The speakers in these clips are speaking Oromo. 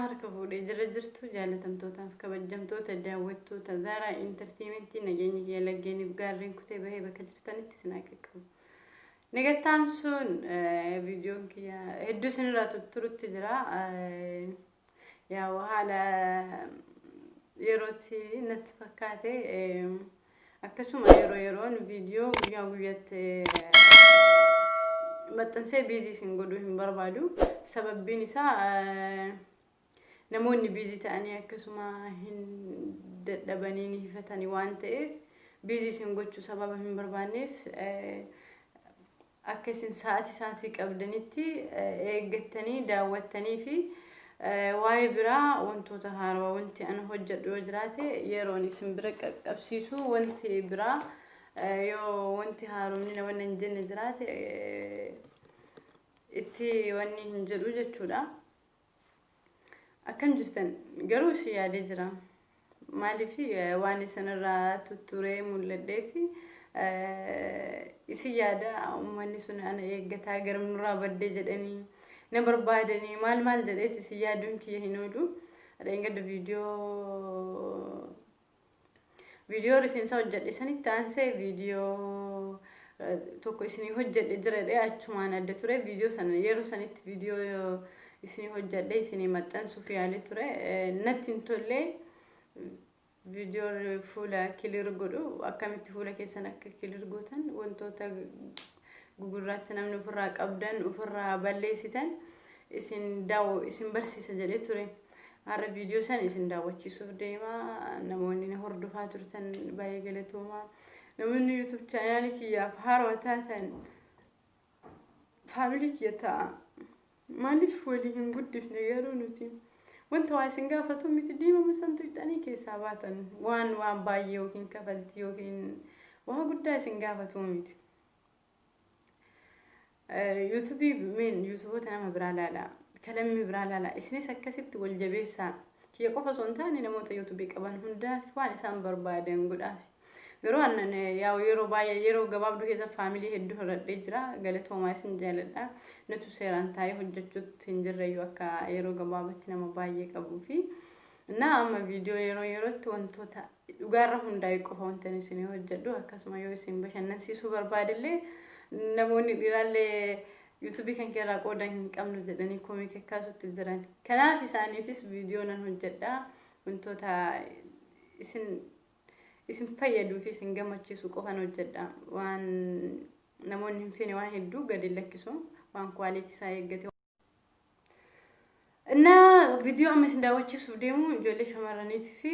Harka fuudhee jira jirtu jaalatamtootaaf kabajamtoota daawwattoota Zaaraa Intartiimentii nageenya kiyya laggeeniif gaarreen kutee bahee bakka jirtanitti isin haa qaqqabu. Nagattaan sun viidiyoon kiyya hedduu isinirraa tutturutti jira. Yaa haala yerootti natti fakkaate akkasuma yeroo yeroon viidiyoo guyyaa guyyaatti maxxansee busy isin godhuu hin barbaadu. Sababbiin isaa namoonni busy ta'anii akkasuma hin dadhabanii ni hifatanii waan ta'eef busy isin gochuu sababa hin barbaanneef akka isin sa'aatii sa'aatii qabdanitti eeggattanii daawwattanii fi waa'ee biraa wantoota haarawaa wanti ana hojjedhu yoo jiraate yeroon isin bira qaqqabsiisu wanti biraa yoo wanti haaromni nama hin jenne jiraate itti wanni hin jedhu jechuudha. Akkam jirtan garuu isin yaadee jira. Maaliif waan isinirraa tutturee mul'adhee fi isin yaada uummanni sun ana eeggataa gara nurraa baddee jedhanii na barbaadanii maal maal jedheeti isin yaaduun kiyya hin oolu. Dheengadda viidiyoo rifeensaa hojjedhe sanitti aansee viidiyoo tokko isinii hojjedhe jira jedhee achumaan adda ture. Viidiyoo sana yeroo sanitti viidiyoo isinii hojjedhe isinii maxxansuuf yaalee ture. Natti hin tolle viidiyoo fuula clear godhu akkamitti fuula keessan akka clear gootan wantoota gugurraacha namni ofirraa qabdan ofirraa balleessitan isin daawo isin barsiisa jedhee ture. Har'a viidiyoo san isin daawwachiisuuf deema. Namoonni na hordofaa turtan baay'ee galatoomaa. Namoonni YouTube channelii kiyyaaf haarawaa taatan family kiyya ta'a. Maaliif walii hin guddifne garuu nuti? Wanta waa isin gaafatu miti diimama santu hixanii keessaa baatan waan waan baay'ee yookiin kafaltii yookiin waa guddaa isin gaafatu miti. YouTubeii meen YouTubeoota nama biraa laala. Kalammii biraa laala. Isinis akkasitti wal jabeessaa. Kiyya qofa osoo hin taane namoota YouTubeii qaban hundaaf waan isaan barbaadan godhaaf. Garuu annan yaa'u yeroo baay'ee yeroo gabaabduu keessa family hedduu horadhee jira. Galatoomaa isin jaaladha. Natu seeraan taa'ee hojjechuutti hin jirreyyuu akka yeroo gabaabatti nama baay'ee qabuu fi na amma viidiyoo yeroo yerootti wantoota dhugaarra hundaa'e qofa wanta isin hojjedhu akkasuma yoo isin bashannansiisuu barbaadillee namoonni dhiiraallee YouTubeii kan keerraa qooda hin qabnu jedhanii komii kakkaasutti jiran. Kanaaf isaaniifis viidiyoo nan hojjedha. Wantoota isin fayyaduu fi isin gammachiisu qofan hojjedha. Waan namoonni hin feene waan hedduu gadi lakkisu waan quality isaa eeggate. እና viidiyoo amma isin daawwachiisuuf deemu ijoollee shamarraniitii fi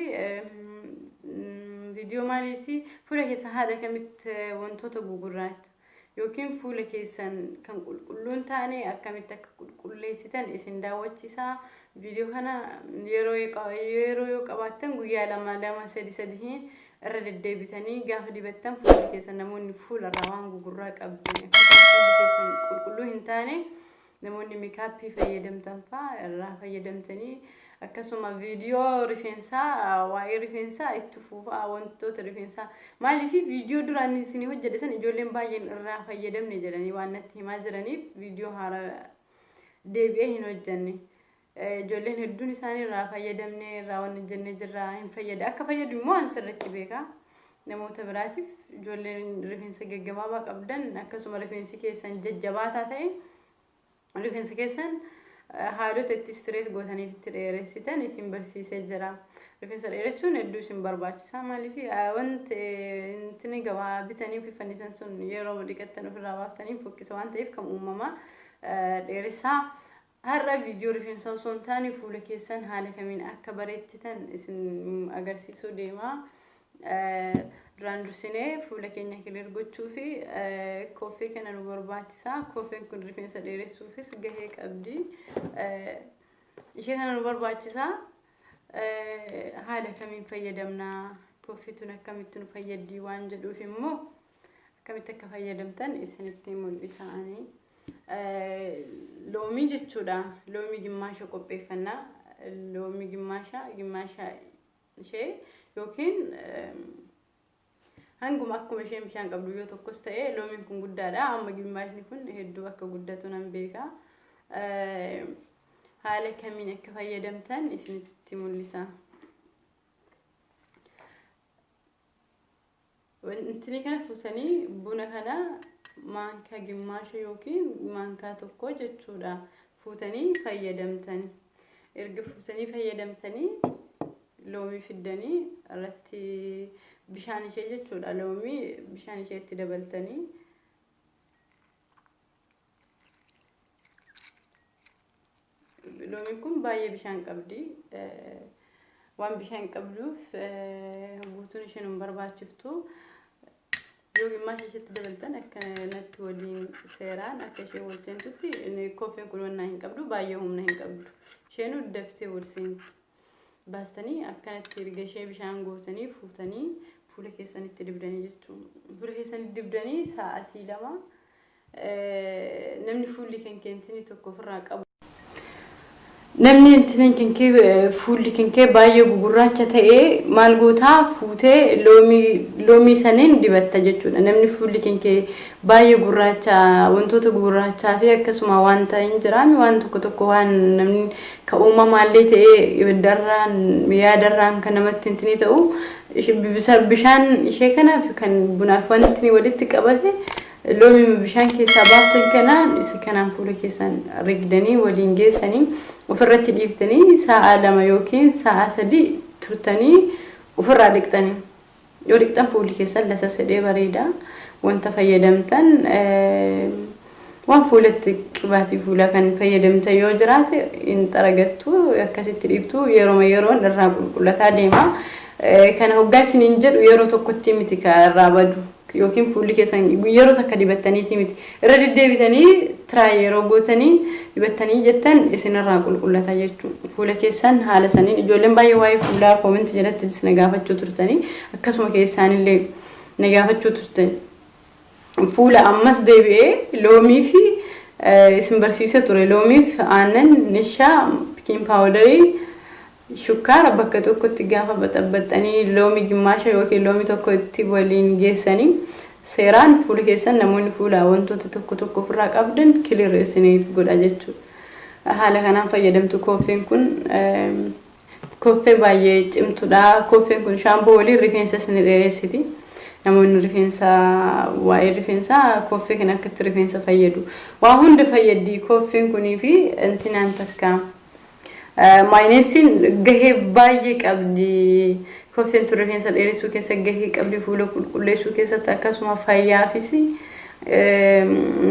viidiyoo maaliiti fuula keessan haala kamitti wantoota gugurraacha yookiin fuula keessan kan qulqulluun taane akkamitti akka qulqulleessitan isin daawwachiisa. Viidiyoo kana yeroo yeroo yoo qabaattan guyyaa lama lama sadi sadiin irra deddeebitanii gaafa dibattan fuulli keessan namoonni fuularraa waan gugurraa qabdan akkasumas fuulli keessan qulqulluu hin taane namoonni makeupii fayyadamtan fa'aa irraa fayyadamtanii akkasuma viidiyoo rifeensaa waa'ee rifeensaa itti fufaa wantoota rifeensaa maaliif viidiyoo duraan isinii hojjedhe san ijoolleen baay'een irraa fayyadamne jedhanii waan natti himaa jiraniif viidiyoo haaraa deebi'ee hin hojjenne. Ijoolleen hedduun isaanii irraa fayyadamne irraa waan hojjennee jirra hin fayyada akka fayyadu immoo an sirriitti beeka. Namoota biraatiif ijoolleen rifeensa gaggabaabaa qabdan akkasuma rifeensi keessan jajjabaataa ta'e rifeensa keessan haalota itti straight gootaniif itti dheeressitan isin barsiisee jira. Rifeensa dheeressuun hedduu isin barbaachisa. Maaliif wanti intini gabaa bitanii ofii fannisan sun yeroo dhiqattan ofirraa baaftanii fokkisa waan ta'eef kan uumamaa dheeressaa. Har'a viidiyoo rifeensaa osoo hin taane fuula keessan haala kamiin akka bareechitan isin agarsiisuu deema. Duraan dursinee fuula keenya clear gochuu fi koffee kana nu barbaachisa. Koffeen kun rifeensa dheeressuufis gahee qabdi. Ishee kana nu barbaachisa. Haala kamiin fayyadamna? Koffee tun akkamitti nu fayyaddi waan jedhuuf immoo akkamitti akka fayyadamtan isinitti mul'isa ani. Loomii jechuudha. Loomii gimmaasha qopheeffannaa. Loomii gimmaasha gimmaasha ishee yookiin hanguma akkuma isheen bishaan qabdu yoo tokkos ta'e loomiin kun guddaadha. Amma gimmaashni kun hedduu akka guddatu nan beeka. Haala kamiin akka fayyadamtan isinitti mul'isa. Wanti kana fuutanii buna kana maankaa gimmaasha yookiin maankaa tokko jechuudha fuutanii fayyadamtan. Erga fuutanii fayyadamtanii loomii fiddanii irratti bishaan ishee jechuudha, loomii bishaan ishee itti dabaltanii loomiin kun baay'ee bishaan qabdi. Waan bishaan qabduuf guutuun isheen hin barbaachiftu. Yoo gimmaasha isheetti dabaltan akkanatti waliin seeraan akka ishee wal seentutti, koffeen kun wannaa hin qabdu, baay'ee humna hin qabdu. Isheen daftee wal seenti. Baastanii akkanatti erga ishee bishaan gootanii fuutanii fuula keessanitti dibdanii jechuudha. Fuula keessanitti dibdanii sa'aatii 2 namni fuulli kan keentini tokko ofirraa qabu. Namni intiniin kinkee fuulli kinkee baay'ee gugurraacha ta'ee maal gootaa, fuutee loomii saniin dibatta jechuudha. Namni fuulli kinkee baay'ee gurraacha, wantoota gurraachaa fi akkasuma wanta hin jiraame waan tokko tokko, waan namni ka uumamaallee ta'ee ibiddarraan yaadarraan kan namatti intinii ta'u, bishaan ishee kanaaf kan bunaaf wanti walitti qabate loomii bishaan keessaa baaftan kanaan isa kanaan fuula keessan rigdanii waliin geessanii ofirratti dhiiftanii sa'a 2 yookiin sa'a 3 turtanii ofirraa dhiqxanii. Yoo dhiqxan fuulli keessan lasassadhee bareeda. Wanta fayyadamtan, waan fuulatti qibaatii fuulaa kan fayyadamtan yoo jiraate hin xaragattu, akkasitti dhiiftu, yeroo yeroon irraa qulqullataa deema. Kana hoggaa isiniin jedhu yeroo tokkotti miti ka irraa badu yookiin fuulli keessan yeroo takka dibattaniiti miti. Irra deddeebitanii try yeroo gootanii dibattanii jettan isinirraa qulqullata jechuudha. Fuula keessan haala saniin ijoolleen baay'ee waa'ee fuulaa comment jalatti na gaafachuu turtanii, akkasuma keessaanillee na gaafachuu turtanii. Fuula ammas deebi'ee loomii fi isin barsiisa ture, loomiif aannan, nishaa, baking powderii, shukkaara bakka tokkotti gaafa baxabbaxanii loomii gimmaasha yookiin loomii tokko itti waliin geessanii seeraan fuula keessan namoonni fuula wantoota tokko tokko ofirraa qabdan clear isiniif godha jechuudha. Haala kanaan fayyadamtu. Kooffeen kun koffee baay'ee cimtuudha. Koffeen kun shampoo waliin rifeensa isin dheeressiti. Namoonni rifeensa, waa'ee rifeensaa, koffee kan akkatti rifeensa fayyadu. Waa hunda fayyaddi koffeen kunii fi intinaan takka. Maayinesiin gahee baay'ee qabdi. Koffeen tun rifeensa dheeressuu keessa gahee qabdi, fuula qulqulleessuu keessatti, akkasuma fayyaafis,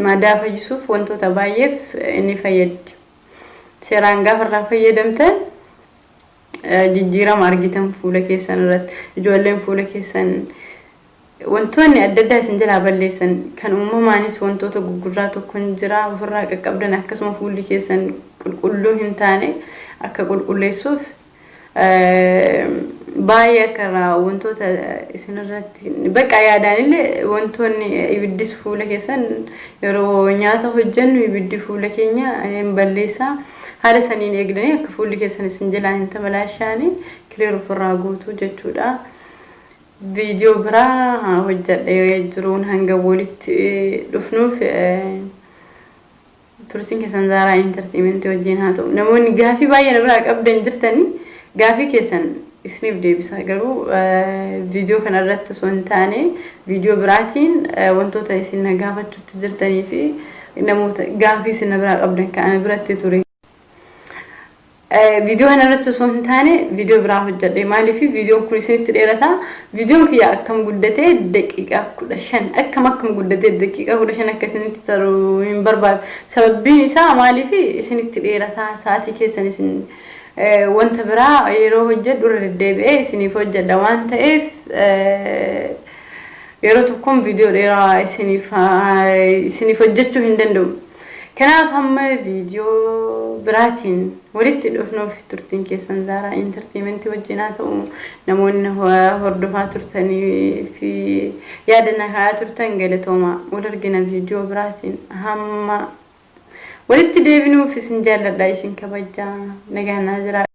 madaa fayyisuuf, wantoota baay'eef ni fayyaddi. Seeraan gaafa irraa fayyadamtan jijjiirama argitan fuula keessan irratti. Ijoolleen fuula keessan wantoonni adda addaa isin jalaa balleessan kan uumamaanis wantoota gurgurraa tokko hin jira ofirraa qaqqabdan, akkasuma fuulli keessan qulqulluu hin taane akka qulqulleessuuf baay'ee akka irraa wantoota isinirratti bakka yaadaanillee wantoonni ibiddis fuula keessan yeroo nyaata hojjennu ibiddi fuula keenya hin balleessaa, haala saniin eegdanii akka fuulli keessan isin jalaa hin tabalaashaanii clear ofirraa guutuu jechuudha. Viidiyoo biraa hojjedhee jiruun hanga walitti dhufnuuf turtiin keessan Zaaraa Entertainmentii wajjin haa ta'u. Namoonni gaafii baay'ee na biraa qabdan jirtanii gaafii keessan isiniif deebisa. Garuu viidiyoo kana irratti osoo hin taane viidiyoo biraatiin wantoota isin na gaafachuutti jirtanii fi namoota gaafii isin na biraa qabdan kan ana biratti ture. Viidiyoo kana irratti osoo hin taane viidiyoo biraa hojjedhe. Maaliif viidiyoon kun isinitti dheerata? Viidiyoon kiyya akkam guddatee daqiiqaa 15, akkam akkam guddatee daqiiqaa 15 akka isinitti taru hin barbaadu. Sababbiin isaa maaliif isinitti dheerata? Sa'aatii keessan isin wanta biraa yeroo hojjedhu irra deddeebi'ee isiniif hojjedha waan ta'eef yeroo tokkoon viidiyoo dheeraa isiniif hojjechuu hin danda'u. Kanaaf hamma viidiyoo biraatiin walitti dhufnuuf turtiin keessan Zaaraa Entertainmentii wajjin haa ta'u. Namoonni hordofaa turtanii fi yaada na kaa'aa turtan galatooma. Wal argina viidiyoo biraatiin, hamma walitti deebinuuf isin jaalladha, isin kabajaa, nagaan naa jira.